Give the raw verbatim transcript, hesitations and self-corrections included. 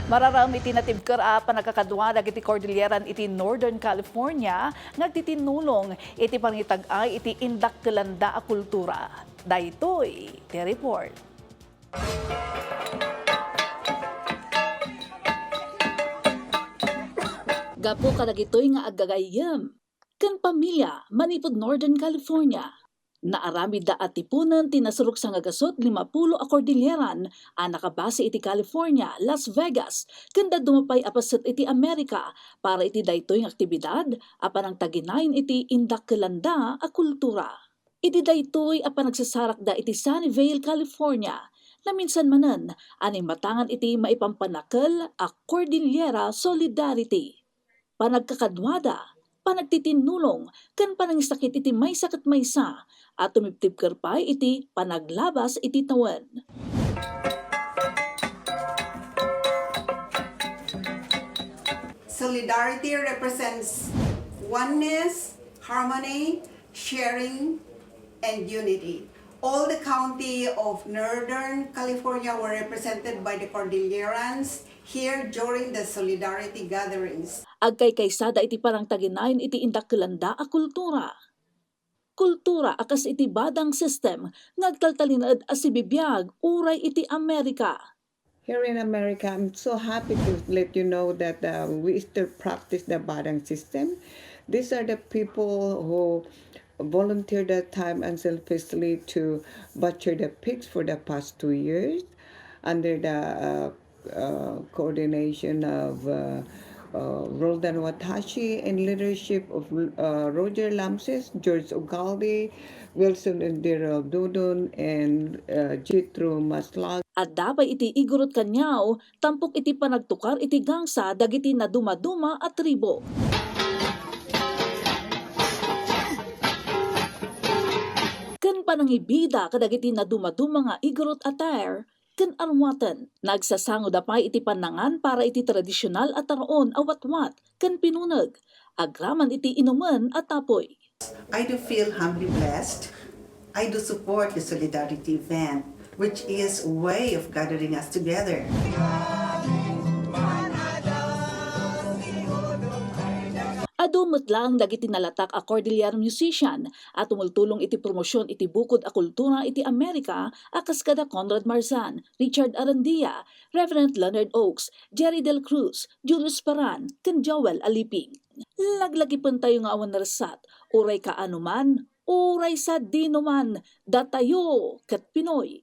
Mararam iti natibker a pannakakadua dagiti Cordilleran iti Northern California nga agtitinnulong iti pangitag-ay iti indakkelanda a kultura. Daytoy ti report. Gapu kadagitoy nga aggagayyem ken pamilya manipud Northern California, naaramidda a tipunen ti nasurok sangagasut limapulo a Cordilleran a nakabase iti California, Las Vegas, ken dadduma pay a paset iti Amerika para iti daytoy nga aktibidad a panangtaginayen iti indakkelanda a kultura. Iti daytoy a panagsasarakda iti Sunnyvale, California, naminsan manen a naimatangan iti maipampanakel a Cordillera Solidarity. Panagkakaduada, panagtitinnulong, ken panangisakit iti maysa ket maysa a tumibtibker pay iti panaglabas iti tawen. Solidarity represents oneness, harmony, sharing, and unity. All the county of Northern California were represented by the Cordillerans here during the solidarity gatherings. Agkaykaysada iti panangtaginayen iti indakkelanda a kultura. Kultura a kas iti badang system nga agtaltalinaed a sibibiag uray iti Amerika. Here in America, I'm so happy to let you know that uh, we still practice the badang system. These are the people who volunteer their time unselfishly to butcher the pigs for the past two years under the uh, uh, coordination of uh, uh, Roldan Watashi and leadership of uh, Roger Lamses, George Ugalde, Wilson Indira Dudon, and uh, Jethro Maslag. Adda pay iti Igorot Kaniao tampok iti panagtukar iti gangsa dagiti nadumaduma a tribo. Ken panangibida kadagiti nadumaduma nga Igorot attire ken aruaten. Nagsasangoda pay iti pannangan para iti tradisional a taraon a watwat ken pinuneg, agraman iti inumen a tapuy. I do feel humbly blessed. I do support the solidarity event, which is a way of gathering us together. Adu met laeng dagiti nalatak a Cordillera musician a tumultulong iti promosyon iti bukod a kultura iti Amerika a kas kada Conrad Marzan, Richard Arandia, Reverend Leonard Oaks, Jerry Del Cruz, Julius Paran, ken Joel Aliping. Laglagipentayo nga awan narsat, uray kaano man, uray sadino man, datayo ket Pinoy.